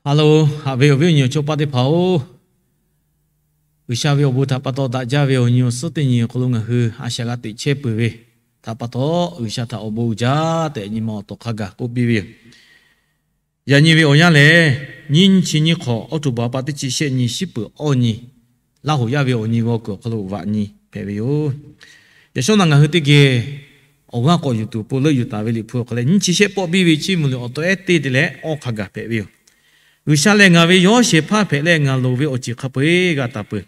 Ha loˬ, haꞈ ve awˬ viˉ awˬ nyi awˬ chawˇ paˆ teˇ hpaˍ-oˬ, G'uiˬsha ve awˬ bon htaꞈ pa taw daꞈ jaˇ ve awˬ nyi awˬ suhˉ teˇ nyi awˬ hk'aw lo ngaˬ hui a shaꞈ g'a teꞈ chehˇ peuˬ ve htaꞈ pa taw, G'uiˬsha htaꞈ awˬ bon uiˍ jaˇ tehꞈ nyi ma awˬ tawˍ hk'a gaˬ k'oˆ piˇ ve yoˬ. Yaꞈ nyi ve awˬ yanˇ lehˬ, nyiˇ nyi chi nyiˇ hk'awꞈ, October pa teˇ chi shehˆ nyi, shiˉ peuˬ awˇ nyi, Laˇ hoꞈ yaˇ ve awˬ nyi g'aw kuiˬ awˬ hk'aw lo vaꞈ nyi hpehꞈ ve yoˬ. Yaꞈ shawˉ naꞈ ngaˬ hui teˇ geh awˬ g'aˇ k'awꞈ yuˬ tuˬ awˬ pon leuˆ yuˬ taˍ ve Liꞈ hpu awˬ hk'aw lehˬ, nyiˇ chi shehˆ pawˆ biˇ ve chiˇ mvuh liꞈ awˬ taw ehˉ teˇ te leh awˇ hk'a gaˬ hpehꞈ ve yoˬ. G'uiˬsha lehˬ ngaˬ ve yawˇ shehˍ hpaˇ hpehꞈ leh, ngaˬ loˍ ve awˬ ceuˬ hk'a peu-eˬ g'a taˍ peuˬ.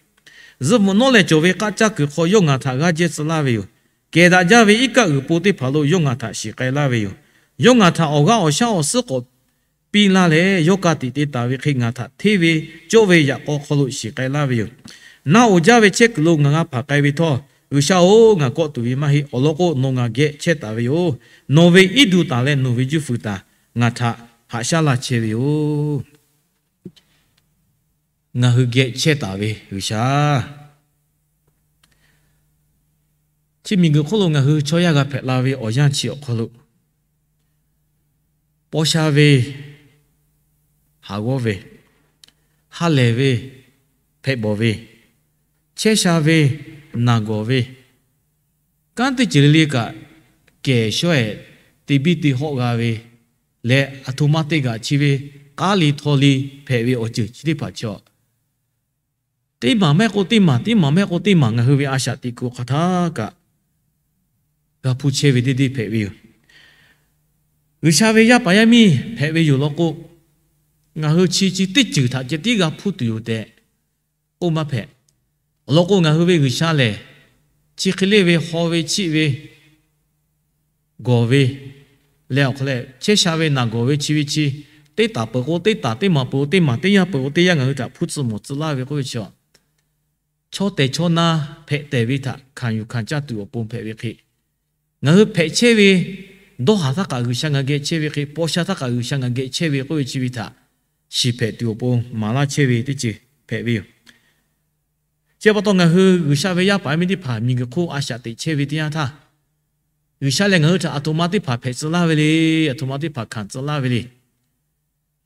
Zuhˆ mvuhꞈ nawˉ lehˬ cawˬ ve k'aˆ caˇ kuiˬ hk'aw yawˇ ngaˬ htaꞈ g'aˇ jehˇ tcuh laˇ ve yoˬ. Kehˬ daꞈ jaˇ ve iˉ kaˆ g'uiˬ po teˇ hpaˍ lo yawˇ ngaˬ htaꞈ shiˍ k'ai laˇ ve yoˬ. Yawˇ ngaˬ htaꞈ awˬ g'aˇ awˬ shaˉ awˬ suhˉ k'awꞈ piˇ laˇ leh, yawˇ ka tiꞈ te taˍ ve hk'e ngaˬ htaꞈ hteˇ ve cawˇ ve yaꞈ k'aw hk'aw lo shiˍ k'ai laˇ ve yoˬ. Na oˍ jaˇ ve chehˇ kuiˬ lo ngaˬ g'a hpanˍ k'ai ve htawˇ, G'uiˬsha-oˬ, ngaˬ kawˆ tuˬ ve maˇ heˆ. Awˬ lawn k'o, nawˬ ngaˬ geh chehˇ taˍ ve yoˬ. Nawˬ ve iˉ duˬ taˍ leh nawˬ ve juˇ fuiˍ taˍ ngaˬ htaꞈ haꞈ shaˉ laˇ chehˇ ve yoˬ. Ngaˬ hui geh chehˇ taˍ ve G'uiˬsha, chi miˬguiˬ hk'oˆ lo ngaˬ hui chaw yaˇ g'a hpehꞈ la ve awˬ yanˇ chi awˬ hk'aw lo, paw sha ve, haˍ g'awˇ ve, ha lehˬ ve, hpehꞈ bawˬ ve, chehˇ sha ve, naˬ gawˬ ve, kanˉ teˇ ceuˬ le le kaꞈ kehˬ shawˉ-ehˍ te biˇ te hawˆ g'a ve leh, aˬ htoꞈ ma te kaꞈ chi ve k'aˉ le htaw le hpehꞈ ve awˬ ceuˬ chi teˇ hpaˍ chaw, teˇ maˬ mehˆ k'o teˇ maˬ, teˇ maˬ mehˆ k'o teˇ maˬ ngaˬ hui ve a shaꞈ teꞈ kuiˬ hk'aˬ htaˇ kaꞈ g'a hpuˇ chehˇ ve deˇ deˇ hpehꞈ ve yoˬ. G'uiˬsha ve yaˇ paˍ yaˇ miˇ hpehꞈ ve yoˬ law k'o, ngaˬ hui chi chi teˇ ceuˬ htaꞈ ceh tiˉ g'a hpuˇ tuˬ yoˬ tehꞈ k'oˆ maˇ hpehꞈ. Awˬ lawn k'o, ngaˬ hui ve G'uiˬsha lehˬ, chi hk'e le ve haw ve chiˆ ve, gawˬ ve, leh awˬ hk'aw leh chehˇ sha ve naˬ gawˬ ve chi ve chi, teˇ taˍ peuˬ k'o teˇ taˍ, teˇ maˬ peuˬ k'o teˇ maˬ, teˇ yanˇ peuˬ k'o teˇ yanˇ ngaˬ hui htaꞈ hpuˇ tcuh mawˬ tcuh laˇ ve k'oˆ ve chi, chaw tehˬ chaw na hpehꞈ tehˬ ve htaꞈ hkanˍ yuˬ hkanˍ caˇ tuˬ awˬ pon hpehꞈ ve hk'e, ngaˬ hui hpehꞈ chehˇ ve dawˇ haˍ htaˇ kaꞈ G'uiˬsha ngaˬ geh chehˇ ve hk'e, paw sha htaˇ kaꞈ G'uiˬsha ngaˬ geh chehˇ ve k'oˆ ve chi ve htaꞈ shiˍ hpehꞈ tuˬ awˬ pon maˍ laˇ chehˇ ve teˇ ceuˬ hpehꞈ ve yoˬ. Chi pa taw ngaˬ hui G'uiˬsha ve yaˇ paˍ yaˇ miˇ teˇ hpaˍ miˬguiˬ hk'oˆ a shaꞈ teꞈ chehˇ ve teˇ yanˇ htaˇ, G'uiˬsha lehˬ ngaˬ hui htaꞈ aˬ htoꞈ ma teˇ hpaˍ hpehꞈ tcuh laˇ ve le, aˬ htoꞈ ma teˇ hpaˍ hkanˍ tcuh laˇ ve le.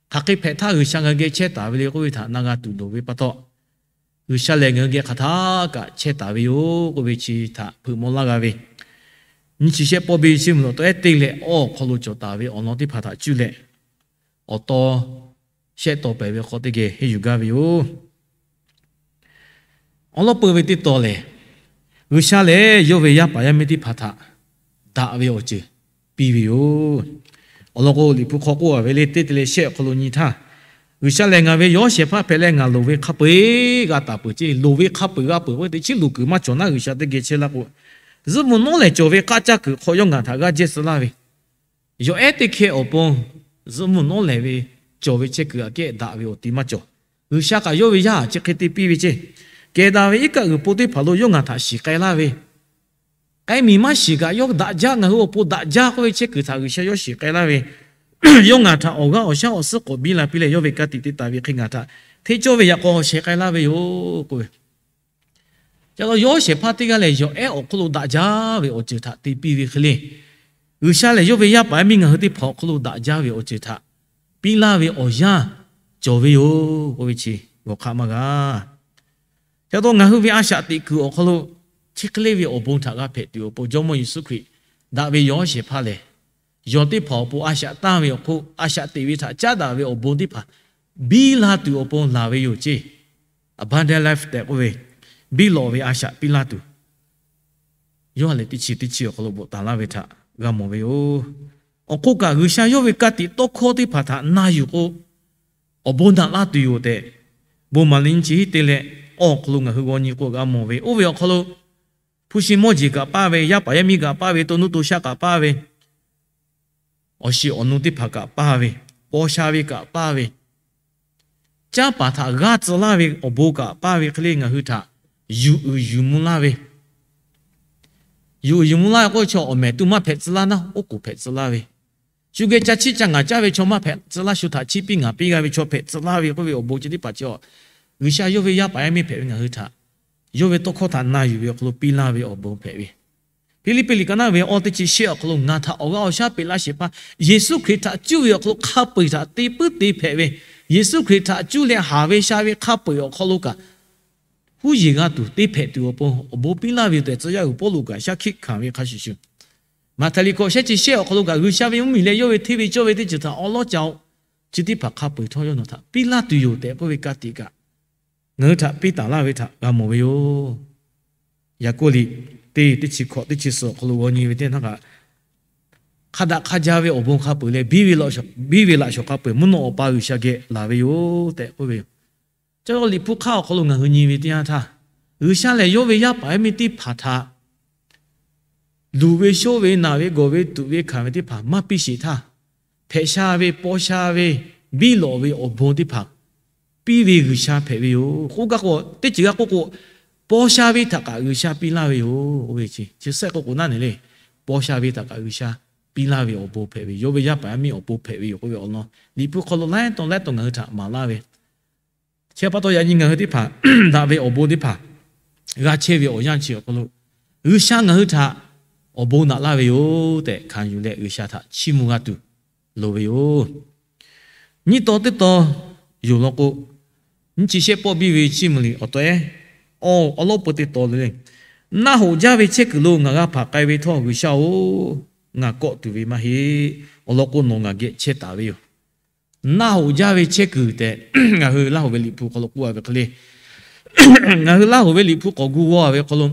Hk'aˬ hk'e hpehꞈ htaˇ G'uiˬsha ngaˬ hui geh chehˇ taˍ ve le k'oˆ ve htaꞈ na g'a tuˬ loˍ ve pa taw, G'uiˬsha lehˬ ngaˬ hui geh hk'aˬ htaˇ kaꞈ chehˇ taˍ ve yoˬ k'oˆ ve chi htaꞈ hpeuꞈ maw laˇ g'a ve, nyiˇ chi shehˆ pawˆ biˇ ve chiˇ mvuh awˬ taw ehˉ teˇ leh awˇ awˬ hk'aw lo cawˬ taˍ ve awˬ lawn teˇ hpaˍ htaꞈ cuˇ leh, awˬ taw shehˆ taw pehˍ ve hk'aw teˇ geh henˇ yuˬ gaˇ ve yoˬ. Awˬ lawn peuˬ ve teˇ taw lehˬ, G'uiˬsha lehˬ yawˇ ve yaˇ paˍ yaˇ miˇ teˇ hpaˍ htaꞈ daꞈ ve awˬ ceuˬ piˇ ve yoˬ. Awˬ lawn k'o, Liꞈ hpu hk'aw k'oˆ a ve le, teˇ te leh shehˆ awˬ hk'aw lo nyi htaˇ, G'uiˬsha lehˬ ngaˬ ve yawˇ shehˍ hpaˇ hpehꞈ leh ngaˬ loˍ ve hk'a peu-eˬ g'a taˍ peuˬ ceˇ. Loˍ ve hk'a peu-eˬ g'a peuˬ k'oˆ ve teꞈ chiˉ loˍ kuiˬ maˇ cawˬ naˉ G'uiˬsha teˇ geh chehˇ laˇ k'o, zuhˆ mvuhꞈ nawˉ lehˬ cawˬ ve k'aˆ caˇ kuiˬ hk'aw yawˇ ngaˬ htaꞈ g'aˇ jehˇ tcuh laˇ ve, yawˬ ehˉ teˇ hkeh awˬ pon zuhˆ mvuhꞈ nawˉ lehˬ ve cawˬ ve chehˇ kuiˬ aꞈ kehˉ daꞈ ve awˬ ti maˇ cawˬ. G'uiˬsha kaꞈ yawˇ ve yaˇ chi hk'e te piˇ ve ceˇ. Kehˬ daꞈ ve iˉ kaˆ g'uiˬ po teˇ hpaˍ lo yawˇ ngaˬ htaꞈ shiˍ k'ai laˇ ve, k'ai miˬ maˇ shiˍ kaꞈ yawˇ daꞈ jaˇ, ngaˬ hui awˬ pon daꞈ jaˇ k'oˆ ve chehˇ kuiˬ htaꞈ G'uiˬsha yawˇ shiˍ k'ai laˇ ve, yawˇ ngaˬ htaꞈ awˬ g'aˇ awˬ shaˉ awˬ suhˉ k'awꞈ biˇ la piˇ leh yawˇ ve ka tiꞈ te taˍ ve hk'e ngaˬ htaꞈ hteˇ cawˇ ve yaꞈ k'aw shiˍ k'ai laˇ ve yoˬ k'oˆ ve. Ca la yawˇ shehˍ hpaˇ teˇ g'aˇ lehˬ, yawˬ ehˉ awˬ hk'oˆ lo daꞈ jaˇ ve awˬ ceuˬ htaꞈ te piˇ ve hk'e le, G'uiˬsha lehˬ yawˇ ve yaˇ paˍ yaˇ miˇ ngaˬ hui teˇ hpaˍ awˬ hk'oˆ lo daꞈ jaˇ ve awˬ ceuˬ htaꞈ piˇ laˇ ve awˬ yanˇ cawˬ ve yoˬ k'oˆ ve chi g'awˬ hk'aˆ maˇ g'a. Ca taw ngaˬ hui ve a shaꞈ teꞈ kuiˬ awˬ hk'aw lo chi hk'e le ve awˬ bon htaꞈ g'a hpehꞈ tuˬ awˬ pon Jawˇmawˇ Yeˍsuˆ Hkriꞈ daꞈ ve yawˬ shehˍ hpaˇ lehˬ, yawˬ teˇ hpaˍ awˬ pon a shaꞈ tanˇ ve awˬ hk'oˆ, a shaꞈ teꞈ ve htaꞈ caˉ daꞈ ve awˬ bon teˇ hpaˍ biˇ la tuˬ awˬ pon laˬ ve yoˬ ceˇ. Abundant life tehꞈ k'oˆ ve, biˇ lawꞈ ve a shaꞈ piˇ laˇ tuˬ, Yoˇhanˬ lehˬ teˇ chi teˇ chi awˬ hk'aw lo bvuhꞈ taˍ laˇ ve htaꞈ g'a mawˬ ve yoˬ. Awˬ hk'oˆ kaꞈ G'uiˬsha yawˇ ve ka tiꞈ tawˇ hkawˇ teˇ hpaˍ htaꞈ na yuˬ k'o, awˬ bon naꞈ laˇ tuˬ yoˬ tehꞈ, bon maˍ le nyi chi hiˉ te leh awˬ hk'aw lo ngaˬ hui g'aw nyi k'o g'a mawˬ ve, oˇ ve awˬ hk'aw lo hpu shi mawˇ jeˬ kaꞈ paˇ ve, yaˇ paˍ yaˇ miˇ kaꞈ paˇ ve, to nuˇ to shaˆ kaꞈ paˇ ve, awˬ shiˍ awˬ nu teˇ hpaˍ kaꞈ paˇ ve, paw sha ve kaꞈ paˇ ve, canˇ paˍ htaꞈ g'aˇ tcuh laˇ ve awˬ bon kaꞈ paˇ ve hk'e le ngaˬ hui htaꞈ yuˬ uiˍ yuˬ mvuh laˇ ve, yuˬ uiˍ yuˬ mvuh laˇ ve k'oˆ ve chaw awˬ mehˍ tuˬ maˇ hpehꞈ tcuh laˇ naˉ, oˉ k'oˍ hpehꞈ tcuh laˇ ve, shu geh ca chiˇ ca ngaˍ caˇ ve chaw maˇ hpehꞈ tcuh laˇ, shu htaꞈ chiˇ piˇ ngaˍ piˇ g'a ve chaw hpehꞈ tcuh laˇ ve k'oˆ ve awˬ bon chi teˇ hpaˍ chi, G'uiˬsha yawˇ ve yaˇ paˍ yaˇ miˇ hpehꞈ ve ngaˬ hui htaꞈ yawˇ ve tawˇ hkawˇ htaꞈ na yuˬ ve awˬ hk'aw lo piˇ laˇ ve awˬ bon hpehꞈ ve, Hpiˇliˇpiˆ liꞈ ka naˉ ve awˇ teˇ chi shehˆ awˬ hk'aw lo ngaˬ htaꞈ awˬ g'aˇ awˬ shaˉ peꞈ laˇ shehˍ hpaˇ Yeˍsuˆ Hkriꞈ htaꞈ cuˇ ve awˬ hk'aw lo hk'a peu-eˬ htaꞈ te puiˉ te hpehꞈ ve, Yeˍsuˆ Hkriꞈ htaꞈ cuˇ leh haˍ ve sha ve hk'a peu-eˬ awˬ hk'aw lo kaꞈ, huˉ yeˬ g'a tuˬ teˇ hpehꞈ tuˬ awˬ pon awˬ bon piˇ laˇ ve yoˬ tehꞈ tcuh yaˇ uiˍ Pawˇluꞈ kaꞈ shaˉ hkiˆ hkanˍ ve hk'a shuˍ shuˍ, Maꞈhtehˍ liꞈ hkawꞈ shehˆ chi shehˆ awˬ hk'aw lo kaꞈ, G'uiˬsha ve mvuhˇmiˬ leh yawˇ ve hteˇ ve cawˇ ve teˇ ceuˬ htaꞈ awˉ lawˉ ca-o, chi teˇ hpaˍ hk'a peu-eˬ htawˇ yawˇ nawˬ htaꞈ piˇ laˇ tuˬ yoˬ tehꞈ k'oˆ ve ka tiꞈ kaꞈ, ngaˬ hui htaꞈ piˇ taˍ laˇ ve htaꞈ g'a mawˬ ve yoˬ. Yaˍkoˆ liꞈ teˇ, teˇ chi hkawꞈ teˇ chi suhˍ awˬ hk'aw lo g'aw nyi ve teˇ htaˇ kaꞈ, hk'a daꞈ hk'a ja ve awˬ bon hk'a peu-eˬ leh biˇ ve laꞈ shawˍ, biˇ ve laꞈ shawˍ hk'a peu-eˬ mvuhˇ naw Awˬ pa G'uiˬsha geh laˬ ve yoˬ tehꞈ k'oˆ ve yoˬ. Chi Liꞈ hpu hk'aˇ awˬ hk'aw lo ngaˬ hui nyi ve teˇ yanˇ htaˇ, G'uiˬsha lehˬ yawˇ ve yaˇ paˍ yaˇ miˇ teˇ hpaˍ htaꞈ luˬ ve, shonˇ ve, naˬ ve, gawˬ ve, tuꞈ ve, hkanˍ ve teˇ hpaˍ maˇ piˇ sheˍ htaˇ, hpehꞈ sha ve, paw sha ve, biˇ lawꞈ ve awˬ bon teˇ hpaˍ piˇ ve G'uiˬsha hpehꞈ ve yoˬ. K'oˆ gaˇ k'o, teˇ ceuˬ g'a k'oˆ k'o, paw sha ve htaꞈ kaꞈ G'uiˬsha piˇ laˇ ve yoˬ. Oˇ ve chi chi sehˆ k'oˆ k'o naˉ ne le, paw sha ve htaꞈ kaꞈ G'uiˬsha piˇ laˇ ve awˬ bon hpehꞈ ve, yawˇ ve yaˇ paˍ yaˇ miˇ awˬ pon hpehꞈ ve yoˬ k'oˆ ve awˬ lawn, Liꞈ hpu hk'aw lo laiˉ taw laiˉ taw ngaˬ hui htaꞈ maˍ laˇ ve, chi pa taw yaꞈ nyi ngaˬ hui teˇ hpaˍ daꞈ ve awˬ bon teˇ hpaˍ g'a chehˇ ve awˬ yanˇ chi awˬ hk'aw lo, G'uiˬsha ngaˬ hui htaꞈ awˬ bon naꞈ laˇ ve yoˬ tehꞈ hkanˍ yuˬ leh G'uiˬsha htaꞈ chiˇ mvuh g'a tuˬ loˍ ve yoˬ. Nyiˇ taw teˇ taw yoˬ law k'o, nyiˇ chi shehˆ pawˆ biˇ ve chiˇ mvuh liꞈ awˬ taw ehˉ, awˬ, awˬ lawˉ peu teˇ taw le le, naˆ hoꞈ jaˇ ve chehˇ kuiˬ lo ngaˬ g'a hpanˍ k'ai ve htawˇ, G'uiˬsha-oˬ, ngaˬ kawˆ tuˬ ve maˇ heˆ. Awˬ lawn k'o, nawˬ ngaˬ geh chehˇ taˍ ve yoˬ. Naˆ hoꞈ jaˇ ve chehˇ kuiˬ tehꞈ ngaˬ hui Laˇ hoꞈ ve Liꞈ hpu hk'aw lo k'oˆ a ve hk'e le, ngaˬ hui Laˇ hoꞈ ve Liꞈ hpu k'awꞈ gu g'aw a ve hk'aw lo,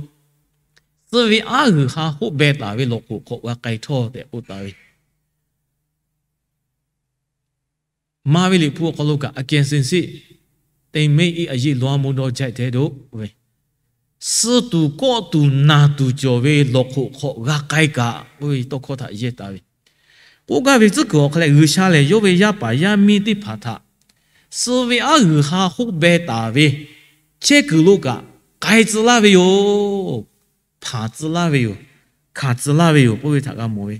suh ve aˉ g'uiˬ ha hoˆ beh taˍ ve lawˬ hk'oꞈ hk'awꞈ g'a k'ai htawˇ tehꞈ k'oˆ taˍ ve, Maˇ ve Liꞈ hpu awˬ hk'aw lo kaꞈ, a kehˬ senˍ seˆ te meˇ iˉ a yeˇ lawˇ a mawˇ dawˇ jaiˆ tehꞈ doꞈ ve, suh tuˬ kawˆ tuˬ naˬ tuˬ cawˬ ve lawˬ hk'oꞈ hk'awꞈ g'a k'ai kaꞈ k'oˆ ve tawˇ hkawˇ htaꞈ yehˇ taˍ ve, k'oˆ gaˇ ve tcuhˉ kuiˬ awˬ hk'a leh, G'uiˬsha lehˬ yawˇ ve yaˇ paˍ yaˇ miˇ teˇ hpaˍ htaꞈ suh ve aˉ g'uiˬ ha hoˆ beh taˍ ve chehˇ kuiˬ lo kaꞈ k'ai tcuh laˇ ve yoˬ. Hpanˍ tcuh laˇ ve yoˬ. Hkanˍ tcuh laˇ ve yoˬ k'oˆ ve htaꞈ g'a mawˬ ve,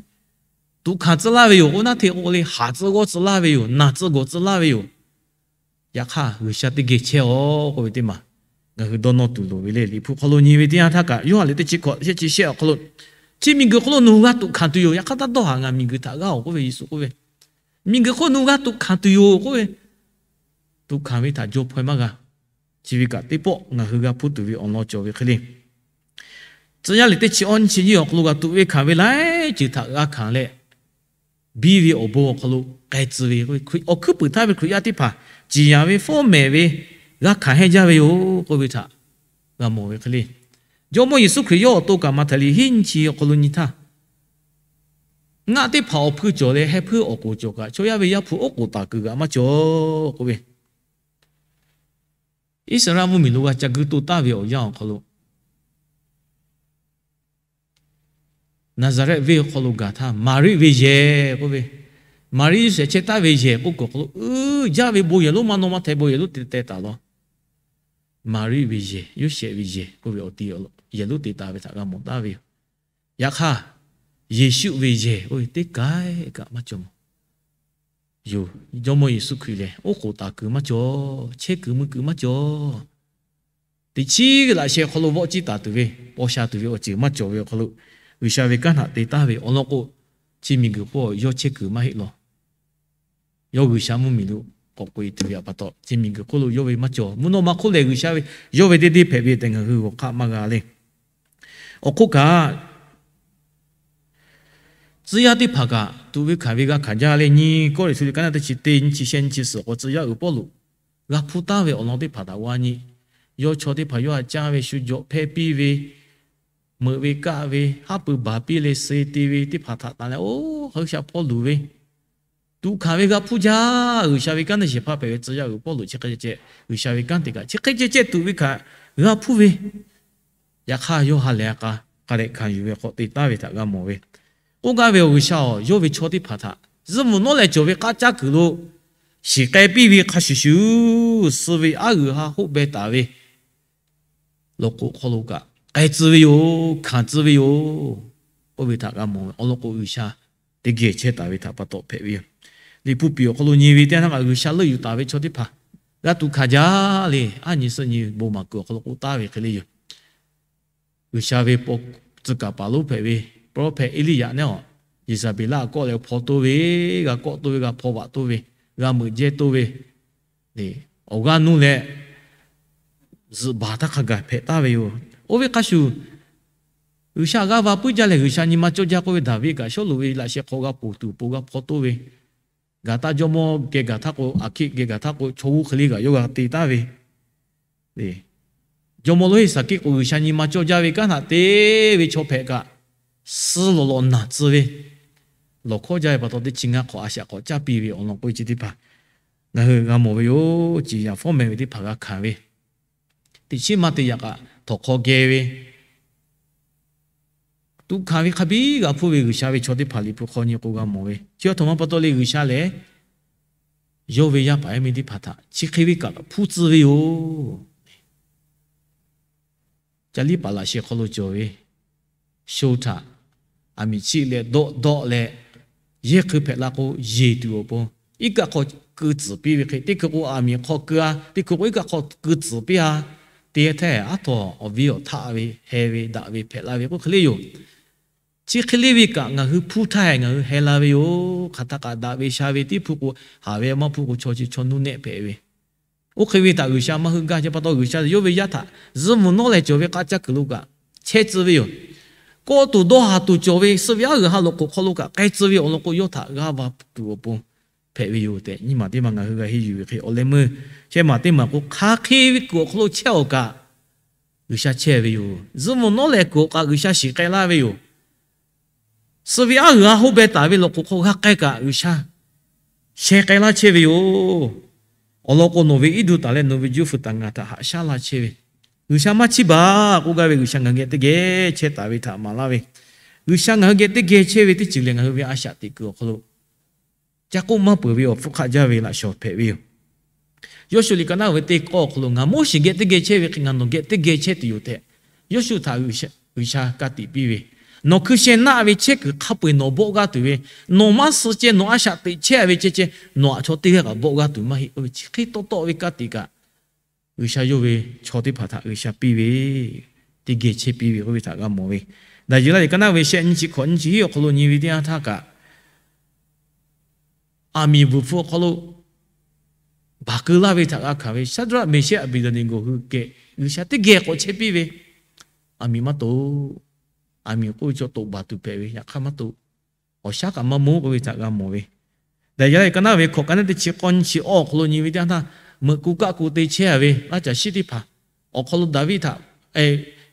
tuꞈ hkanˍ tcuh laˇ ve yoˬ k'o naˉ hteˇ k'o le, haˍ tcuh g'awˇ tcuh laˇ ve yoˬ. Naˬ tcuh gawˬ tcuh laˇ ve yoˬ. Yaꞈ hk'aˇ, G'uiˬsha teˇ geh chehˇ-aw k'oˆ ve teˇ maˬ ngaˬ hui dawˇ nawˇ tuˬ loˍ ve le. Liꞈ hpu hk'aw lo nyi ve teˇ yanˇ htaˇ kaꞈ, Yoˇhanˬ liꞈ teˇ chi hkawꞈ shehˆ chi shehˆ awˬ hk'aw lo, Chi miˬguiˬ hk'oˆ lo nawˬ hui g'a tuꞈ hkanˍ tuˬ yoˬ. Yaꞈ hk'aˇ, taˇ dawˇ haˍ, ngaˬ miˬguiˬ htaꞈ g'aˇ-oˬ k'oˆ ve Yeˍsuˆ k'oˆ ve, Miˬguiˬ hk'oˆ nawˬ hui g'a tuꞈ hkanˍ tuˬ yoˬ k'oˆ ve, tuꞈ hkanˍ ve htaꞈ jaw hpaw-e maˇ g'a. Chi ve kaꞈ teˇ pawˆ ngaˬ hui g'a hpuˇ tuˬ ve awˬ lawn cawˬ ve hk'e le. Tcuh yaˇ liꞈ teˇ chi awˇ nyiˇ chi nyiˇ awˬ hk'aw lo g'a tuꞈ ve hkanˍ ve laiˉ ceuˬ htaꞈ g'a hkanˍ leh, biˇ ve awˬ bon awˬ hk'aw lo k'ai tcuh ve, awˬ hkuiˉ puiˍ htaˇ ve Hkriꞈ yaˇ teˇ hpaˍ ciˍ yanˍ ve fawˉ mehˍ ve g'a hkanˍ hehnˇ jaˇ ve yoˬ k'oˆ ve htaꞈ g'a mawˬ ve hk'e le. Jawˇmawˇ Yeˍsuˆ Hkriꞈ yawˇ awˬ to kaꞈ Maꞈhtehˍ liꞈ hiˉ nyiˇ chi awˬ hk'aw lo nyi htaˇ, Ngaˆ teˇ hpaˍ awˬ hpui cawˬ leh heh hpuiˇ awˬ k'oˍ cawˬ kaꞈ, chaw yaˇ ve Yaˇ hpu oˉ k'oˍ taˍ kuiˬ g'aꞈ maˇ cawˬ k'oˆ ve, Iˉsaˍreˍlaˆ mvuhˇmiˬ lo g'a ca guiˇ to taˍ ve awˬ yanˇ awˬ hk'aw lo, Naˍzaˍrehˆ venˇ awˬ hk'aw lo gaˬ htaˇ, Maˍriˆ ve yehˬ k'oˆ ve, Maˍriˆ Yoˇsehꞈ chehˇ taˍ ve yehˬ k'oˆ kuiˬ awˬ hk'aw lo, uiˍ jaˇ ve bon yehˬ lonˉ maˇ nawˇ maˇ hteh bon yehˬ lonˉ te teh taˍ law. Maˍriˆ ve yehˬ, Yoˇsehꞈ ve yehˬ k'oˆ ve awˬ ti yehˬ lonˉ te taˍ ve htaꞈ g'a mawˬ taˍ ve yoˬ. Yaꞈ hk'aˇ, Yeˍsuˆ ve yehˬ k'oˆ ve teˇ k'ai kaꞈ maˇ cawˬ mawˬ. Yoˬ, Jawˇmawˇ Yeˍsuˆ Hkriꞈ lehˬ oˉ k'oˍ taˍ kuiˬ maˇ cawˬ, chehˇ kuiˬ mui kuiˬ maˇ cawˬ. Teꞈ chiˉ ve laꞈ sheh hk'aw lo vawˆ ciˇ taˍ tuˬ ve, paw sha tuˬ ve awˬ ceuˬ maˇ cawˬ ve awˬ hk'aw lo, G'uiˬsha ve kanˉ htaꞈ te taˍ ve awˬ lawn k'o, chi miˬguiˬ hk'oˆ yawˇ chehˇ kuiˬ maˇ heˆ law. Yawˇ G'uiˬsha mvuhˇmiˬ lo k'awꞈ k'oꞈ-e tuˬ ve pa taw, chi miˬguiˬ hk'oˆ lo yawˇ ve maˇ cawˬ. Mvuhˇ naw ma hk'oˆ lehˬ G'uiˬsha ve, yawˇ ve teˇ deˇ hpehꞈ ve tehꞈ ngaˬ hui g'awˬ hk'aˆ maˇ g'a le. Awˬ hk'oˆ kaꞈ, tcuh yaˇ teˇ hpaˍ kaꞈ tuꞈ ve hkanˍ ve g'a hkanˍ jaˇ leh, nyi Kawˇrenˍhtuˆ liꞈ ka naˆ teˇ chi teˇ, nyiˇ chi shehˆ, nyiˇ chi suhˍ k'o, tcuh yaˇ uiˍ Pawˇluꞈ g'a hpuˇ taˍ ve awˬ lawn teˇ hpaˍ htaꞈ g'a nyi. Yawˇ chaw teˇ hpaˍ yawˇ htaꞈ caˇ ve, shu jawꞈ hpehˇ piˇ ve, meuꞈ ve kaˆ ve, haˉ pui baˬ piˇ leh suh te ve teˇ hpaˍ htaꞈ tanˬ leh, oˇ, G'uiˬsha hpawˇ luˬ ve, tuꞈ hkanˍ ve g'a hpuˇ jaˇ. G'uiˬsha ve kanˉ teˇ shehˍ hpaˇ hpehꞈ ve tcuh yaˇ uiˍ Pawˇluꞈ chi hk'e ceh ceh, G'uiˬsha ve kanˉ te kaꞈ chi hk'e ceh ceh tuꞈ ve hkanˍ g'a hpuˇ ve, yaꞈ hk'aˇ yawˇ ha lehˬ a k'a, k'a leh hkanˍ yuˬ ve hk'aw te taˍ ve htaꞈ g'a mawˬ ve. K'oˆ gaˇ ve awˬ G'uiˬsha-oˬ, yawˇ ve chaw teˇ hpaˍ htaꞈ zuhˆ mvuhˬ nawˉ leh cawˬ ve k'aˉ caˉ kuiˬ lo shiˍ k'ai piˇ ve hk'a shuˍ shuˍ, suh ve aˉ g'uiˬ ha hoˆ beh taˍ ve lawˬ k'oˍ hk'aw lo kaꞈ k'ai tcuh ve yoˬ, hkanˍ tcuh ve yoˬ k'oˆ ve htaꞈ g'a mawˬ ve. Awˬ lawn k'o, G'uiˬsha teˇ geh chehˇ taˍ ve htaꞈ pa taw hpehꞈ ve yoˬ. Liꞈ hpu piˍ awˬ hk'aw lo nyi ve teˇ yanˇ htaˇ kaꞈ, G'uiˬsha leuˆ yuˬ taˍ ve chaw teˇ hpaˍ g'a tuꞈ hkanˍ jaˇ le. Aˉ nyi suhˆ nyi bon maˍ kuiˬ awˬ hk'aw lo k'oˆ taˍ ve hk'e le yoˬ. G'uiˬsha ve paw tcuh kaˍ paˍ lonˉ hpehꞈ ve prophet Eˇliˇyaꞈ naˉ-oˬ, Yeˍzaˍbeˍlaˆ kawˆ leh hpaw toˇ ve, g'a kawˆ toˇ ve, g'a hpaw vaꞈ toˇ ve, g'a meuꞈ jehˇ toˇ ve, awˬ g'aˇ nuˇ leh zuhꞈ baˬ htaˇ hk'a gaˬ hpehꞈ taˍ ve yoˬ. Oˇ ve hk'a shuˍ, G'uiˬsha g'aˇ va puiˉ jaˇ leh G'uiˬsha nyi ma cawˇ jaˇ k'oˆ ve Daˍviˆ kaꞈ Sawˉluꞈ ve laꞈ sheh hk'aw g'a ponˬ tuˬ awˬ pon g'a hpaw toˆ ve, gaˬ taˇ jawˇmawˇ geh gaˬ htaˇ k'o, Aˍhkiˆ geh gaˬ htaˇ k'o, chaw g'uˇ hk'e le kaꞈ yawˇ g'a te taˍ ve, jawˇmawˇ lonˉ Heˍsaˍkiˆ k'o G'uiˬsha nyi ma cawˇ jaˇ ve kanˉ htaꞈ te ve chaw hpehꞈ kaꞈ, suh lawꞈ lawꞈ naˬ tcuh ve, lawˬ hkawˇ jaˇ ve pa taw teˇ chi ngaˇ hk'awꞈ a shaꞈ k'awꞈ caˇ piˇ ve awˬ lawn k'oˆ ve chi teˇ hpaˍ ngaˬ hui g'a mawˬ ve yoˬ. Ciˍ yanˍ fawˉ meh ve teˇ hpaˍ g'a hkanˍ ve, teꞈ chiˉ maˇ te yaꞈ kaꞈ htawnˍ hk'aw geh ve, tuꞈ hkanˍ ve hk'a biˉ g'a hpuˇ ve G'uiˬsha ve chaw teˇ hpaˍ Liꞈ hpu hk'aw nyi k'o g'a mawˬ ve, chi a htoꞈ ma pa taw le G'uiˬsha lehˬ, yawˇ ve yaˇ paˍ yaˇ miˇ teˇ hpaˍ htaꞈ chi hk'e ve kaꞈ hpuˇ tcuh ve yoˬ. Caˇ liˇ paˍ laꞈ sheh hk'aw lo cawˬ ve sho htaꞈ aˬ miˍ chiˆ leh dawˆ dawˆ leh, yehˇ hkui hpehꞈ la k'o yeˬ tuˬ awˬ pon, iˉ kaˆ hk'aw keu tcuhˍ piˇ ve hk'e, teˇ hkui k'o aˬ miˍ hk'aw keu a, teˇ hkui k'o iˉ kaˆ hk'aw keu tcuhˍ piˇ a, te htaˇ aˉ htaw awˬ viˉ awˬ htaˆ ve heh ve daꞈ ve hpehꞈ la ve k'oˆ hk'e le yoˬ. Chi hk'e le ve kaꞈ ngaˬ hui hpuˇ htaˇ ngaˬ hui heh la ve yoˬ. Hk'aˬ htaˇ kaꞈ daꞈ ve sha ve teˇ hpu k'o, haˍ ve maˇ hpu k'o chaw chi chaw nuˇ nehˆ hpehꞈ ve, oˇ hk'e ve htaꞈ G'uiˬsha maˇ hui gaˇ. Chi pa taw G'uiˬsha yawˇ ve yaˇ htaꞈ zuhꞈ mvuhˇ nawˉ leh cawˬ ve k'aˆ caˇ kuiˬ lo kaꞈ chehˇ tcuh ve yoˬ. Kawˆ tuˬ dawˇ haˍ tuˬ cawˬ ve suh ve aˉ g'uiˬ ha loꞈ k'oˍ hk'aw lo kaꞈ k'ai tcuh ve awˬ lawn k'o, yawˇ htaꞈ g'aˇ va tuˬ awˬ pon hpehꞈ ve yoˬ tehꞈ, nyiˇ maˬ teˇ maˬ ngaˬ hui g'a henˇ yuˬ ve hk'e, awˬ leh meuˇ shehˆ maˬ teˇ maˬ k'o, hk'aˬ hk'e ve kuiˬ awˬ hk'aw lo chehˇ awˬ kaꞈ G'uiˬsha chehˇ ve yoˬ. Zuhꞈ mvuhˇ nawˉ leh kuiˬ awˬ kaꞈ G'uiˬsha shiˍ k'ai laˇ ve yoˬ. Suh ve aˉ g'uiˬ ha hoˆ beh taˍ ve lawˬ k'oˍ hk'aw g'a k'ai kaꞈ G'uiˬsha sheh k'ai laˇ chehˇ ve yoˬ. Awˬ lawn k'o, nawˬ ve iˉ duˬ taˍ leh nawˬ ve juˇ fuiˍ taˍ ngaˬ htaꞈ haꞈ shaˉ laˇ chehˇ ve, G'uiˬsha maˇ chiˇ baˬ k'oˆ gaˇ ve, G'uiˬsha ngaˬ hui geh teˇ geh chehˇ taˍ ve htaꞈ maˍ laˇ ve, G'uiˬsha ngaˬ hui geh teˇ geh chehˇ ve teˇ ceuˬ lehˬ, ngaˬ hui ve a shaꞈ teꞈ kuiˬ awˬ hk'aw lo caˇ k'oˆ maˇ peuˬ ve awˬ hpfuhˇ hk'aˆ jaˇ ve laꞈ shawˍ hpehꞈ ve yoˬ. Yawˇshuˆ liꞈ ka naˉ ve teˇ k'awˇ awˬ hk'aw lo, Ngaˬ Moˉseˍ geh teˇ geh chehˇ ve hk'e ngaˬ nawˬ geh teˇ geh chehˇ tuˬ yoˬ tehꞈ, Yawˇshuˆ htaꞈ G'uiˬsha ka tiꞈ piˇ ve, Nawˬ hkui sheh naˆ ve chehˇ kuiˬ hk'a peu-eˬ nawˬ bawˆ g'aˇ tuˬ ve, nawˬ maˇ suh ceh nawˬ a shaꞈ teꞈ chehˇ ve ceh ceh, nawˬ aꞈ chaw teˇ g'aˇ kaꞈ bawˆ g'aˇ tuˬ maˇ heˆ k'oˆ ve, chi hk'e tawˆ tawˆ ve ka tiꞈ kaꞈ, G'uiˬsha yawˇ ve chaw teˇ hpaˍ htaꞈ G'uiˬsha piˇ ve, teˇ geh chehˇ piˇ ve k'oˆ ve htaꞈ g'a mawˬ ve. Daˍyeˍlaˆ liꞈ ka naˉ ve shehˆ nyiˇ chi hkawꞈ nyiˇ chi hiˉ awˬ hk'aw lo nyi ve teˇ yanˇ htaˇ kaꞈ, aˬ miˍ bvuhˬ hpfuh awˬ hk'aw lo baˬ keu laˇ ve htaꞈ g'a hkanˍ ve, Shaˍdraˆ, Meˍshehˆ, Aˍbeˍdaˍneˍgoˍ hui geh G'uiˬsha teˇ geh k'awꞈ chehˇ piˇ ve, aˬ miˍ maˇ toꞈ, aˬ miˍ k'oˆ ve chaw toꞈ baˬ tuˬ hpehꞈ ve, yaꞈ hk'aˇ maˇ toꞈ, awˬ shaˉ kaꞈ maˇ monˉ k'oˆ ve htaꞈ g'a mawˬ ve. Daˍyeˍlaˆ liꞈ ka naˉ ve hkawꞈ ka naˉ teˇ chi k'awˇ nyiˇ chi awˇ awˬ hk'aw lo nyi ve teˇ yanˇ htaˇ, meuꞈ ku kaˆ ku te chehˇ a ve laˇ caˬ shiˉ teˇ hpaˍ awˬ hk'aw lo Daˍviˆ htaꞈ,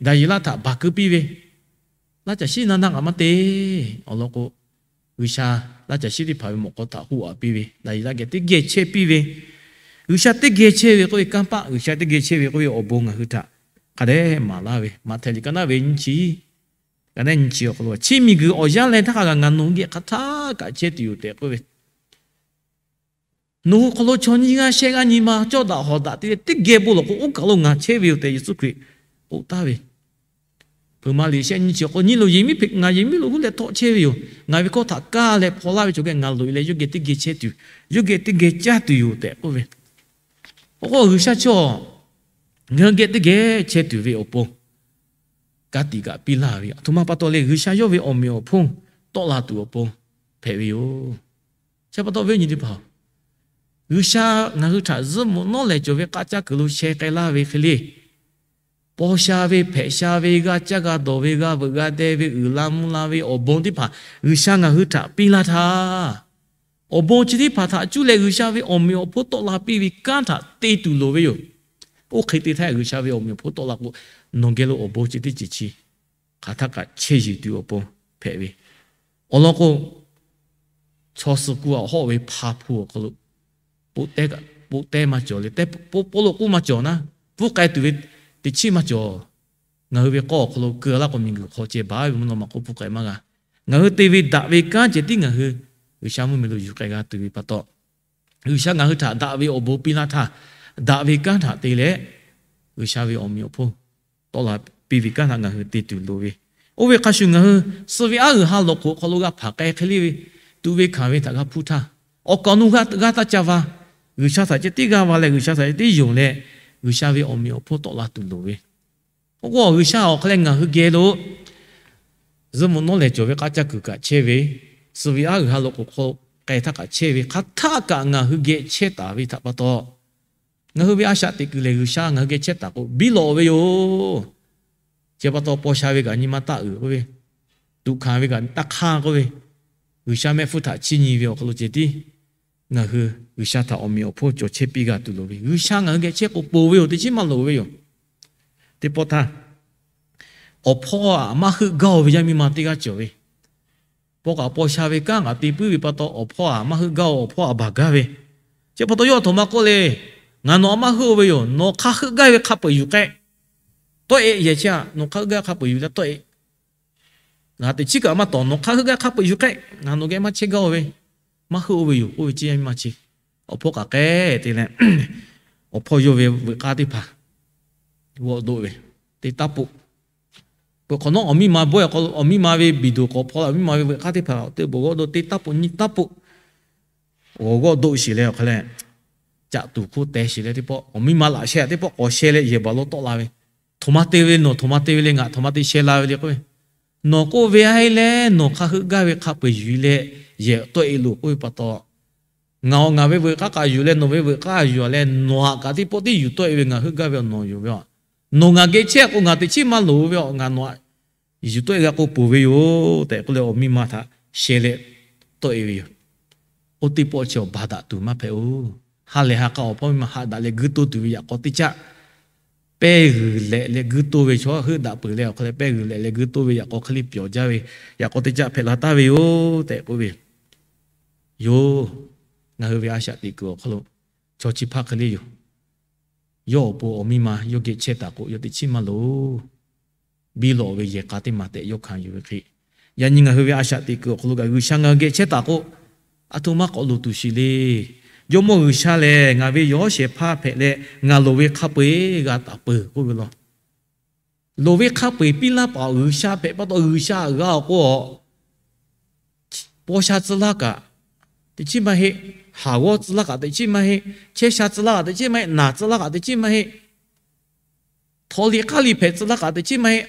Daˍyeˍlaˆ htaꞈ baˬ keu piˇ ve, laˇ caˬ shiˉ naˇ naˇ kaꞈ maˇ te. Awˬ lawn k'o, G'uiˬsha laˇ caˬ shiˉ teˇ hpaˍ ve mawꞈ k'aw htaꞈ hoˆ aꞈ piˇ ve, Daˍyeˍlaˆ geh teˇ geh chehˇ piˇ ve, G'uiˬsha teˇ geh chehˇ ve k'oˆ ve kanˇ paˆ, G'uiˬsha teˇ geh chehˇ ve k'oˆ ve awˬ bon ngaˬ hui htaꞈ hk'a dehꞈ maˍ laˇ ve, Maꞈhtehˍ liꞈ ka naˉ ve nyiˇ chi, ka naˉ nyiˇ chi awˬ hk'aw lo, Chi miˬguiˬ awˬ yanˇ leh htaˇ hk'a gaˬ ngaˬ nawˬ hui geh hk'aˬ htaˇ kaꞈ chehˇ tuˬ yoˬ tehꞈ k'oˆ ve, Nawˬ hui hk'aw lo chaw nyiˇ g'aˇ shehˆ g'aˇ nyi ma cawˇ daꞈ hawˍ daꞈ te leh teˇ geh bon lawˬ k'o, oˇ kaˬ lo ngaˬ chehˇ ve yoˬ tehꞈ Yeˍsuˆ Hkriꞈ k'oˆ taˍ ve. Hpeuꞈ maˍ liꞈ shehˆ nyiˇ chi awˬ hk'aw lo, Nyi loˬ, yehˬ miˉ hpehꞈ, ngaˬ yehˬ miˉ lo huˉ leh htawˆ chehˇ ve yoˬ. Ngaˬ ve hkawˇ htaꞈ kaˇ leh hpaw laˇ ve chaw geh ngaˬ loꞈ e leh yawˇ geh teˇ geh chehˇ tuˬ, yawˇ geh teˇ geh caˇ tuˬ yoˬ tehꞈ k'oˆ ve. Oˇ k'o, G'uiˬsha chaw ngaˬ hui geh teˇ geh chehˇ tuˬ ve awˬ pon ka tiꞈ kaꞈ piˇ laˇ ve, aˬ htoꞈ ma pa taw leh G'uiˬsha yawˇ ve awˬ meꞈ awˬ hponˇ tawˆ la tuˬ awˬ pon hpehꞈ ve yoˬ. Chi pa taw ve nyi teˇ hpaˍ, G'uiˬsha ngaˬ hui htaꞈ zuhˆ mvuhꞈ nawˉ lehˬ cawˬ ve k'aˆ caˇ kuiˬ lo sheh k'ai laˇ ve hk'e le, paw sha ve, hpehꞈ sha ve, g'a caˇ g'a dawˬ ve, g'a veuꞈ g'a deh ve, uiˍ la mvuh la ve awˬ bon teˇ hpaˍ G'uiˬsha ngaˬ hui htaꞈ piˇ laˇ htaˇ, awˬ bon chi teˇ hpaˍ htaꞈ cuˇ leh G'uiˬsha ve awˬ meꞈ awˬ hponˇ tawˆ la piˇ ve kanˉ htaꞈ te tuˬ loˍ ve yoˬ. Oˇ hk'e te htaˇ G'uiˬsha ve awˬ meꞈ awˬ hponˇ tawˆ la k'o, nawˬ geh lo awˬ bon chi teˇ ceuˬ chi hk'aˬ htaˇ kaꞈ chehˇ yeˬ tuˬ awˬ pon hpehꞈ ve. Awˬ lawn k'o, chaw suh kuˇ a hawˆ ve hpa hpu awˬ hk'aw lo, poˆ tehˉ maˇ cawˬ leh, poˆ lo k'oˆ maˇ cawˬ naˉ, pfuhˇ k'ai tuˬ ve teꞈ chiˉ maˇ cawˬ. Ngaˬ hui ve k'awˇ awˬ hk'aw lo keu laˇ k'o, miˬguiˬ hk'aw ceh baˬ ve mvuhˇ naw ma k'oˆ pfuhˇ k'ai maˇ g'a. Ngaˬ hui te ve daꞈ ve kanˉ ceh tiˉ ngaˬ hui G'uiˬsha mvuhˇmiˬ lo yuˬ k'ai g'a tuˬ ve pa taw, G'uiˬsha ngaˬ hui htaꞈ daꞈ ve awˬ bon piˇ laˇ htaˇ, daꞈ ve kanˉ htaꞈ te leh, G'uiˬsha ve awˬ meꞈ awˬ hponˇ tawˆ la piˇ ve kanˉ htaꞈ ngaˬ hui te tuˬ loˍ ve. Oˇ ve hk'a shuˍ ngaˬ hui suh ve aˉ g'uiˬ ha lawˬ hk'oꞈ awˬ hk'aw lo g'a hpanˍ k'ai hk'e le ve, tuꞈ ve hkanˍ ve htaꞈ g'a hpuˇ htaˇ, awˬ kaˍ awˬ nu g'aˇ taˇ ca va, G'uiˬsha htaꞈ ceh tiˉ g'aˇ va leh G'uiˬsha htaꞈ ceh tiˉ yonˍ leh, G'uiˬsha ve awˬ meꞈ awˬ hponˇ tawˆ la tuˬ loˍ ve. Oˇ k'o, G'uiˬsha awˬ hk'aw leh ngaˬ hui geh lo zuhˆ mvuhꞈ nawˉ lehˬ cawˬ ve k'aˆ caˇ kuiˬ kaꞈ chehˇ ve, suh ve aˉ g'uiˬ ha lawˬ hk'oꞈ hk'aw k'ai htaˇ kaꞈ chehˇ ve, hk'aˬ htaˆ kaꞈ ngaˬ hui geh chehˇ taˍ ve htaꞈ pa taw, Ngaˬ hui ve a shaꞈ teꞈ kuiˬ lehˬ, G'uiˬsha ngaˬ hui geh chehˇ taˍ k'o, biˇ lawꞈ ve yoˬ. Chi pa taw, paw sha ve kaꞈ nyi ma taˆ uiˍ k'oˆ ve, tuꞈ hkanˍ ve kaꞈ taˇ hk'anˇ k'oˆ ve, G'uiˬsha mehˆ hpfuhˇ htaꞈ chiˇ nyi ve awˬ hk'aw lo ceh tiˉ ngaˬ hui G'uiˬsha htaꞈ awˬ meꞈ awˬ hponˇ cawˬ chehˇ piˇ g'a tuˬ loˍ ve, G'uiˬsha ngaˬ hui geh chehˇ k'o ponˬ ve yoˬ, teˇ chiˉ maˇ loˍ ve yoˬ. Teˇ pawˆ htaˇ, awˬ hpawˇ aꞈ maˇ heuˆ gaˇ-oˬ ve yaˇ miˇ ma teˇ g'aˇ cawˬ ve, paw kaꞈ paw sha ve kanˉ kaꞈ te puiˉ ve pa taw, awˬ hpawˇ aꞈ maˇ heuˆ gaˇ-oˬ, awˬ hpawˇ aꞈ baˬ gaˇ ve. Chi pa taw, yawˇ aˬ htoꞈ ma k'oˆ le, Ngaˬ nawˬ aꞈ maˇ heuˆ-oˬ ve yoˬ. Nawˬ hk'a heuˆ gaˇ ve hk'a peu-eˬ yuˬ k'ehˆ. Tawˆ-e yehˬ chi aꞈ, nawˬ hk'a heuˆ gaˇ hk'a peu-eˬ yuˬ leh tawˆ-e. Ngaˬ teꞈ chiˉ kaꞈ maˇ tawˍ, nawˬ hk'a heuˆ gaˇ hk'a peu-eˬ yuˬ k'ehˆ. Ngaˬ nawˬ geh maˇ chehˇ gaˇ-oˬ ve, maˇ heuˆ-oˬ ve yoˬ k'oˆ ve, chi yaˇ miˇ ma chi awˬ hpawˇ k'aꞈ k'ehˉ te leh, awˬ hpawˇ yawˇ ve veuꞈ k'aˇ teˇ hpaˍ g'awˇ doˆ ve, teˇ taˇ poˆ. Peuˬ hk'awꞈ nawˉ, awˬ miˇ ma bawehˇ k'o, awˬ miˇ ma ve biˬ doˬ k'awꞈ hpaw la, awˬ miˇ ma ve veuꞈ k'aˇ teˇ hpaˍ teˇ bon g'awˇ doˆ, teˇ taˇ poˆ nyiˇ taˇ poˆ g'awˇ g'awˇ doˆ sheˍ leh awˬ hk'a leh, caꞈ tuˬ hk'oˆ teh sheˍ leh teˇ pawˆ, awˬ miˇ ma laꞈ sheh teˇ pawˆ k'awꞈ sheh leh yehˬ baˬ lo tawˆ la ve, Htoꞈ ma te ve, nawˬ htoꞈ ma te ve le, ngaˬ htoꞈ ma te sheh la ve le k'oˆ ve, Nawˬ k'oˆ ve a e leh nawˬ hk'a heuˆ gaˇ ve hk'a peu-eˬ yuˬ leh yehˬ tawˆ-e loˬ k'oˆ ve pa taw, ngaˬ awˬ ngaˬ ve veuꞈ k'aˇ kaꞈ yuˬ leh nawˬ ve veuꞈ k'aˇ yuˬ-a leh nawˬ aꞈ kaꞈ teˇ pawˆ tiˉ yuˬ tawˆ-e ve ngaˬ heuˆ gaˇ ve awˬ nawˬ yoˬ ve a. Nawˬ ngaˬ geh chehˇ k'o ngaˬ teꞈ chiˉ maˇ loˍ ve a, ngaˬ nawˬ aꞈ yuˬ tawˆ-e g'a k'o ponˬ ve yoˬ tehꞈ k'oˆ leh awˬ miˇ ma htaꞈ sheh leh tawˆ-e ve yoˬ. Oˇ teˇ pawˆ chi awˬ ba daꞈ tuˬ maˇ hpehꞈ-oˬ. Ha lehˬ ha k'a awˬ hpawˇ miˇ ma haꞈ daꞈ leh guiˇ toˇ tuˬ ve yaꞈ k'aw teˇ caˆ, pehˇ g'uiˬ lehꞈ leh guiˇ toˇ ve chaw heuˆ daꞈ peuˬ leh awˬ hk'a leh pehˇ g'uiˬ lehꞈ leh guiˇ toˇ ve yaꞈ k'aw hk'e le pyawˬ jaˇ ve yaꞈ k'aw teˇ caˆ hpehꞈ la taˍ ve yoˬ tehꞈ k'oˆ ve yoˬ. Ngaˬ hui ve a shaꞈ teꞈ kuiˬ awˬ hk'aw lo chaw chi hpaˇ hk'e le yoˬ. Yawˇ awˬ pon awˬ miˇ ma yawˇ geh chehˇ taˍ k'o, yawˇ teꞈ chiˉ maˇ loˍ. Biˇ lawꞈ ve yehˬ k'a teˇ maˬ tehꞈ yawˇ hkanˍ yuˬ ve hk'e, yaꞈ nyi ngaˬ hui ve a shaꞈ teꞈ kuiˬ awˬ hk'aw lo kaꞈ G'uiˬsha ngaˬ hui geh chehˇ taˍ k'o, a htoꞈ ma k'awꞈ loˍ tuˬ sheˍ le. Jawˇmawˇ G'uiˬsha lehˬ, ngaˬ ve yawˇ shehˍ hpaˇ hpehꞈ leh ngaˬ loˍ ve hk'a peu-eˬ g'a taˍ peuˬ k'oˆ ve law. Loˍ ve hk'a peu-eˬ piˇ laˇ paˍ G'uiˬsha hpehꞈ pa taw, G'uiˬsha g'a awˬ k'o a, paw sha tcuh laˇ kaꞈ teꞈ chiˉ maˇ heˆ. Haˍ g'awˇ tcuh laˇ kaꞈ teꞈ chiˉ maˇ heˆ. Chehˇ sha tcuh laˇ kaꞈ teꞈ chiˉ maˇ heˆ. Naˬ tcuh laˇ kaꞈ teꞈ chiˉ maˇ heˆ. Htaw liꞈ hk'aˇ liꞈ hpehꞈ tcuh laˇ kaꞈ teꞈ chiˉ maˇ heˆ.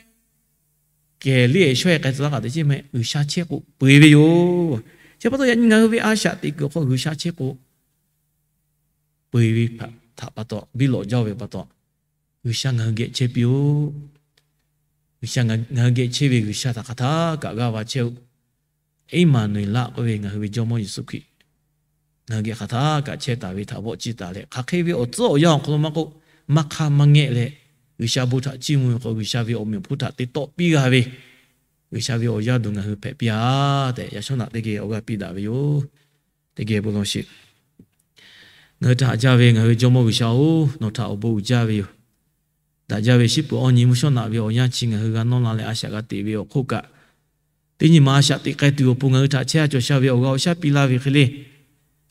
Kehˬ liˇ-e shawˉ-e k'ai tcuh laˇ kaꞈ teꞈ chiˉ maˇ heˆ. G'uiˬsha chehˇ k'o peu-eˬ ve yoˬ. Chi pa taw yaꞈ nyi ngaˬ hui ve a shaꞈ teꞈ kuiˬ awˬ hk'aw G'uiˬsha chehˇ k'o peu-eˬ ve htaꞈ pa taw, biˇ lawꞈ jaˇ ve pa taw, G'uiˬsha ngaˬ hui geh chehˇ piˇ-oˆ. G'uiˬsha ngaˬ hui geh chehˇ ve G'uiˬsha htaꞈ hk'aˬ htaˇ kaꞈ g'aˇ va chehˇ-oˆ. Eˇmaˍnuˍeˍlaˆ k'oˆ ve ngaˬ hui ve Jawˇmawˇ Yeˍsuˆ Hkriꞈ ngaˬ hui geh hk'aˬ htaˇ kaꞈ chehˇ taˍ ve htaꞈ vawˆ ciˇ taˍ leh, hk'aˬ hk'e ve awˬ tcuhˉ awˬ yanˇ awˬ hk'aw lo maˇ k'oˆ, maˇ hk'aˇ maˇ ngehˆ leh, G'uiˬsha bon htaꞈ chiˇ mvuh ve k'o, G'uiˬsha ve awˬ meꞈ awˬ hponˇ htaꞈ te tawˆ piˇ g'a ve G'uiˬsha ve awˬ yaˇ duˬ ngaˬ hui hpehꞈ piˇ-a tehꞈ, yaꞈ shawˉ naꞈ teˇ geh awˬ g'aˇ piˇ daꞈ ve yoˬ. Teˇ geh bon law sheˍ. Ngaˬ hui htaꞈ haꞈ jaˇ ve ngaˬ hui ve Jawˇmawˇ G'uiˬsha-oˬ, nawˬ htaꞈ awˬ bon uiˍ jaˇ ve yoˬ. Daꞈ jaˇ ve shiˉ peuˬ awˇ nyi mvuhˇ shawˉ naꞈ ve awˬ yanˇ chi ngaˬ hui g'a nawˇ la leh a shaꞈ g'a teꞈ ve awˬ hk'oˆ kaꞈ, teˇ nyi ma a shaꞈ teꞈ k'ai tuˬ awˬ pon ngaˬ hui htaꞈ chehˇ-a cawˬ sha ve awˬ g'a awˬ shaˉ piˇ laˇ ve hk'e le.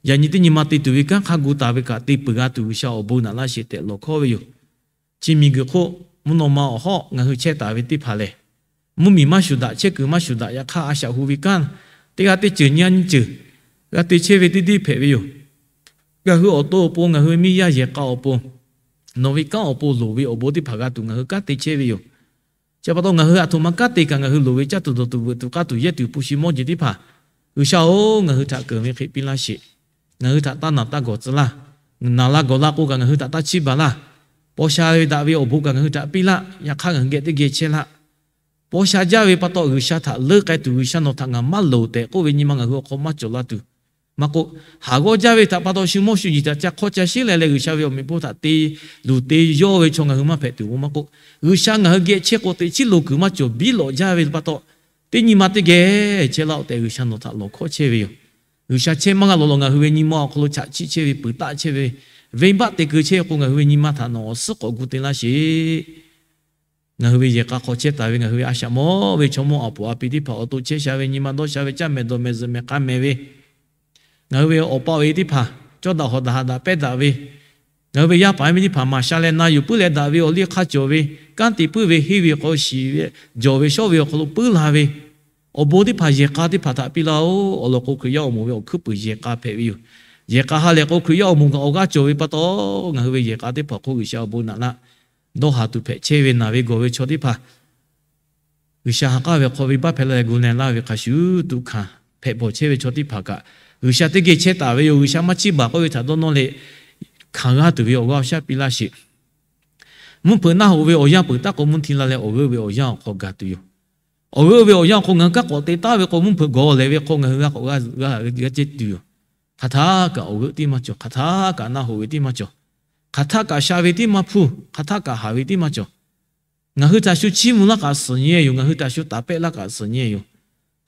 Yaꞈ nyi teˇ nyi ma te tuˬ ve kanˉ hk'a gu taˍ ve kaꞈ te peuˬ g'a tuˬ G'uiˬsha awˬ bon naꞈ laˇ sheˍ tehꞈ lawˬ hkawˉ ve yoˬ. Chi miˬguiˬ hk'oˆ mvuhˇ naw ma awˬ hawˉ ngaˬ hui chehˇ taˍ ve teˇ hpaˍ lehˬ, mvuhˇmiˬ maˇ shuˍ daꞈ, chehˇ kuiˬ maˇ shuˍ daꞈ, yaꞈ hk'aˇ a shaꞈ hu ve kanˉ teˇ g'aˇ teˇ ceuˬ nyi a nyi ceuˬ g'a te chehˇ ve teˇ deˇ hpehꞈ ve yoˬ. Ngaˬ hui awˬ to awˬ pon, ngaˬ hui miˇ yaˇ yehˬ k'a awˬ pon, nawˬ ve kanˉ awˬ pon loˍ ve awˬ bon teˇ hpaˍ g'a tuˬ ngaˬ hui kanˉ te chehˇ ve yoˬ. Chi pa taw ngaˬ hui a htoꞈ ma kanˉ te kaꞈ ngaˬ hui loˍ ve caˇ tuˬ dawˬ tuˬ veuꞈ tuˬ k'aˇ tuˬ yehˇ tuˬ hpu shi mawˇ jeˬ teˇ hpaˍ, G'uiˬsha-oˬ, ngaˬ hui htaꞈ keunˍ ve hk'e piˇ laˇ sheˍ. Ngaˬ hui htaꞈ taˇ naˬ taˇ gawˬ tcuh laˇ. Naˬ la gawˬ la k'o kaꞈ ngaˬ hui htaꞈ taˇ chiˇ baˬ laˇ. Paw sha ve daꞈ ve awˬ bon kaꞈ ngaˬ hui htaꞈ piˇ laˇ. Yaꞈ hk'aˇ ngaˬ hui geh teˇ geh chehˇ laˇ. Paw sha jaˇ ve pa taw G'uiˬsha htaꞈ leuˉ k'ai tuˬ, G'uiˬsha nawˬ htaꞈ ngaˬ maˇ loˍ tehꞈ k'oˆ ve nyi ma ngaˬ hui awˬ hk'aw maˇ cawˬ la tuˬ, maˇ k'oˆ, haˍ g'awˇ jaˇ ve htaꞈ pa taw shu mawˇ shu jeˬ htaꞈ ca hk'awˇ ca sheˉ leh leh G'uiˬsha ve awˬ meꞈ awˬ hponˇ htaꞈ te luˬ te yawˇ ve chaw ngaˬ hui maˇ hpehꞈ tuˬ, maˇ k'oˆ, G'uiˬsha ngaˬ hui geh chehˇ k'o teꞈ chiˉ lo kuiˬ maˇ cawˬ, biˇ lawꞈ jaˇ ve pa taw, teˇ nyi ma teˇ geh chehˇ laˇ-oˆ tehꞈ G'uiˬsha nawˬ htaꞈ lawˬ hkawˇ chehˇ ve yoˬ. G'uiˬsha chehˇ maˇ g'a lawˬ lawˬ ngaˬ hui ve nyi ma awˬ hk'aw lo chaꞈ chiˆ chehˇ ve, peuˬ taˆ chehˇ ve, venˇbaˆ te keu chehˇ k'o ngaˬ hui ve nyi ma htaꞈ nawˬ awˬ suhˉ k'awꞈ gu te laˇ sheˍ. Ngaˬ hui ve yehˬ k'a hk'aw chehˇ taˍ ve ngaˬ hui ve a shaꞈ mawˇ ve chaw mawˇ a poˍ a pi teˇ hpaˍ, awˬ to chehˇ sha ve, nyi ma dawˇ sha ve, caˇ mehˍ dawˬ mehˍ zuhꞈ mehˍ hk'a mehˍ ve, ngaˬ hui ve awˬ pa awˬ e teˇ hpaˍ cawˇ daꞈ hawˍ daꞈ haꞈ daꞈ pehˇ daꞈ ve, ngaˬ hui ve yaˇ paˍ yaˇ miˇ teˇ hpaˍ maˍ sha leh na yuˬ puiˉ leh daꞈ ve awˬ liˇ hk'a cawˬ ve, kanˉ te puiˉ ve, henˇ ve hk'aw shiˍ ve, jawˬ ve shawˉ ve awˬ hk'aw lo puiˉ la ve, awˬ bon teˇ hpaˍ yehˬ k'a teˇ hpaˍ htaꞈ piˇ laˇ-oˆ. Awˬ lawn k'o Hkriꞈ yaˇ awˬ moˍ ve awˬ hkuiˉ puiˍ yehˬ k'a hpehꞈ ve yoˬ. Yehˬ k'a ha lehˬ k'o Hkriꞈ yaˇ awˬ moˍ kaꞈ awˬ g'aˇ cawˬ ve pa taw, ngaˬ hui ve yehˬ k'a teˇ hpaˍ hk'oˆ G'uiˬsha awˬ bon naꞈ laˇ. Dawˇ haˍ tuˬ hpehꞈ chehˇ ve naˬ ve gawˬ ve chaw teˇ hpaˍ G'uiˬsha ha k'aˉ ve hk'aw venˇbaˆ hpehꞈ la leh gu na laˇ ve hk'a shuˍ, tuꞈ hkanˍ hpehꞈ bawˬ chehˇ ve chaw teˇ hpaˍ kaꞈ G'uiˬsha teˇ geh chehˇ taˍ ve yoˬ. G'uiˬsha maˇ chiˇ baˬ k'oˆ ve htaꞈ dawˇ nawˇ leh, hkanˍ g'a tuˬ ve awˬ g'aˇ awˬ shaˉ piˇ laˇ sheˍ. Mvuhˇ hpeuꞈ naˆ hoꞈ ve awˬ yanˇ peuˬ taˉ k'o, mvuhˇ hti la leh awˬ g'euˆ ve awˬ yanˇ awˬ hk'aw gaˬ tuˬ yoˬ. Awˬ g'euˆ ve awˬ yanˇ awˬ hk'aw ngaˬ hui kanˉ k'awꞈ te taˉ ve k'o, mvuhˇ hpeuꞈ gawˬ lehˬ ve hk'aw ngaˬ hui g'a k'awꞈ g'a g'a ceh tuˬ yoˬ. Hk'aˬ htaˇ kaꞈ awˬ g'euˆ tiˉ maˇ cawˬ. Hk'aˬ htaˇ kaꞈ naˆ hoꞈ ve tiˉ maˇ cawˬ. Hk'aˬ htaˇ kaꞈ sha ve tiˉ maˇ hpuˇ. Hk'aˬ htaˇ kaꞈ haˍ ve tiˉ maˇ cawˬ. Ngaˬ hui htaꞈ shu chiˇ mvuh laˇ kaꞈ suhˍ nyi yoˬ. Ngaˬ hui htaꞈ shu taˍ pehˆ laˇ kaꞈ suhˍ nyi yoˬ.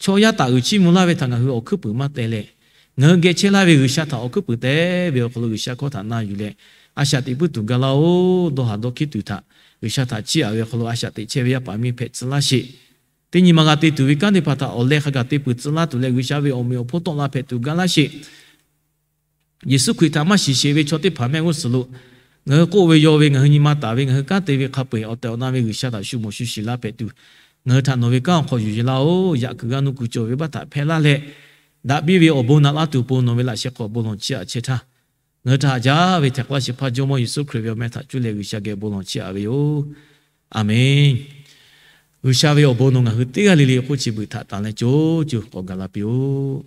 Chaw yaˇ htaꞈ uiˍ chiˇ mvuh laˇ ve htaꞈ ngaˬ hui awˬ hkuiˉ puiˍ maˇ teh leh, ngaˬ hui geh chehˇ laˇ ve G'uiˬsha htaꞈ awˬ hkuiˉ puiˍ teh ve awˬ hk'aw lo G'uiˬsha hkawˇ htaꞈ na yuˬ leh, a shaꞈ teꞈ puiˉ tuˬ ga laˇ-oˬ. Dawˇ haˍ dawˇ hkiˉ tuˬ htaꞈ G'uiˬsha htaꞈ chiˇ aꞈ ve awˬ hk'aw lo a shaꞈ teꞈ chehˇ ve yaˇ paˍ miˇ hpehꞈ tcuh laˇ sheˍ. Teˇ nyi ma g'a te tuˬ ve kanˉ teˇ hpaˍ htaꞈ awˬ leh hk'a gaˬ te peuˬ tcuh laˇ tuˬ leh, G'uiˬsha ve awˬ meꞈ awˬ hponˇ tawˆ la hpehꞈ tuˬ ga laˇ sheˍ. Yeˍsuˆ Hkriꞈ htaꞈ maˇ shiˍ sheˍ ve chaw teˇ hpaˍ mehˆ g'uˇ suhˍ lo, ngaˬ hui k'oˆ ve yaw ve, ngaˬ hui nyi ma taˍ ve, ngaˬ hui kanˉ te ve hk'a peu-eˬ awˬ tehˬ awˬ na ve G'uiˬsha htaꞈ shu mawˬ shu shiˍ la hpehꞈ tuˬ, ngaˬ hui htaꞈ nawˬ ve kanˉ awˬ hk'aw yuˬ yeˬ laˇ-oˬ. Yaꞈ kuiˬ g'a nuˇ kuiˬ cawˬ ve baˆ htaꞈ hpehˇ laˇ leh, daꞈ piˇ ve awˬ bon naꞈ laˇ tuˬ pon nawˬ ve laꞈ sheh hk'aw bon lawˬ chiˇ aꞈ chehˇ htaˇ, ngaˬ hui htaꞈ haꞈ jaˇ ve htaiˍ hk'aˇ laˇ shehˍ hpaˇ Jawˇmawˇ Yeˍsuˆ Hkriꞈ ve awˬ meh htaꞈ cuˇ leh G'uiˬsha geh bon lawˬ chiˇ aꞈ ve yoˬ. A menˬ. G'uiˬsha ve awˬ bon nawˬ ngaˬ hui teˇ g'aˇ le le hk'oˆ chi beuꞈ htaꞈ tanˍ leh co co k'awꞈ gaˬ la piˇ-oˆ.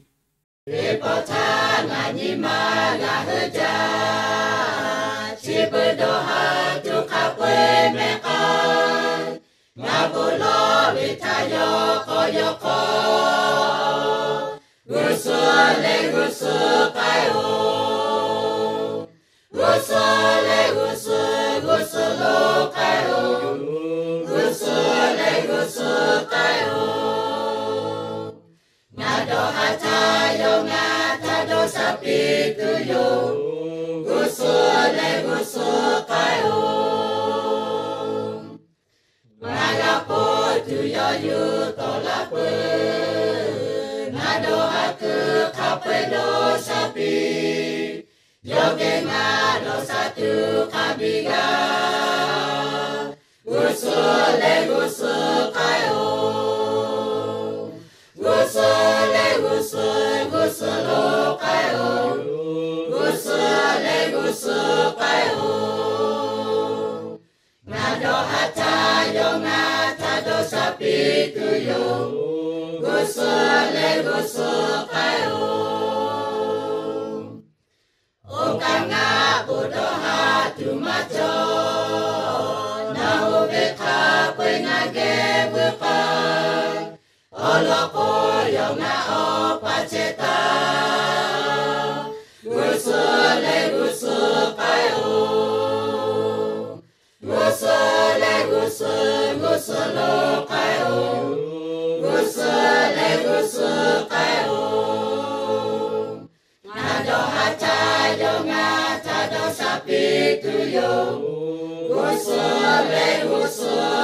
Teˇ pawˆ htaˇ ngaˬ nyi ma ngaˬ hui jaˇ, chi beuꞈ dawˇ haˍ tuˬ hk'a peu-eˬ meh k'ai, ngaˬ bon lawˬ ve htaꞈ yawˇ k'awꞈ yawˇ k'awꞈ, g'uˇ suhˍ leh g'uˇ suhˍ k'ai-oˬ. G'uˇ suhˍ leh g'uˇ suhˍ, g'uˇ suhˍ lo k'ai-oˬ. G'uˇ suhˍ leh g'uˇ suhˍ k'ai-oˬ. Ngaˬ dawˇ haˍ htaˇ yawˇ ngaˬ htaꞈ dawˇ sha piˇ tuˬ yoˬ. G'uˇ suhˍ leh g'uˇ suhˍ k'ai-oˬ. Ngaˬ g'a hpawˇ tuˬ yawˇ yuˬ tawˆ la peuˬ. Ngaˬ dawˇ haˍ kuiˬ hk'a peu-eˬ dawˇ sha piˇ. Yawˇ geh ngaˬ dawˇ sha tuˬ hk'a biˇ g'a. G'uˇ suhˍ leh g'uˇ suhˍ k'ai-oˬ. G'uˇ suhˍ leh g'uˇ suhˍ, g'uˇ suhˍ lo k'ai-oˬ. G'uˇ suhˍ leh g'uˇ suhˍ k'ai-oˬ. Ngaˬ dawˇ haˍ htaˇ yawˇ ngaˬ htaꞈ dawˇ sha piˇ tuˬ yoˬ. G'uˇ suhˍ leh g'uˇ suhˍ k'ai-oˬ. Oˇ kaꞈ ngaˬ k'o dawˇ haˍ tuˬ maˇ cawˬ. Naˬ hoꞈ ve hk'a peu-eˬ ngaˬ geh veuꞈ k'ai. Awˬ lawn k'o, yawˇ ngaˬ awˬ pa chehˇ taˍ. G'uˇ suhˍ leh g'uˇ suhˍ k'ai-oˬ. G'uˇ suhˍ leh g'uˇ suhˍ, g'uˇ suhˍ lo k'ai-oˬ. G'uˇ suhˍ leh g'uˇ suhˍ k'ai-oˬ. Ngaˬ dawˇ haˍ htaˇ yawˇ ngaˬ htaꞈ dawˇ sha piˇ tuˬ yoˬ. G'uˇ suhˍ leh g'uˇ suhˍ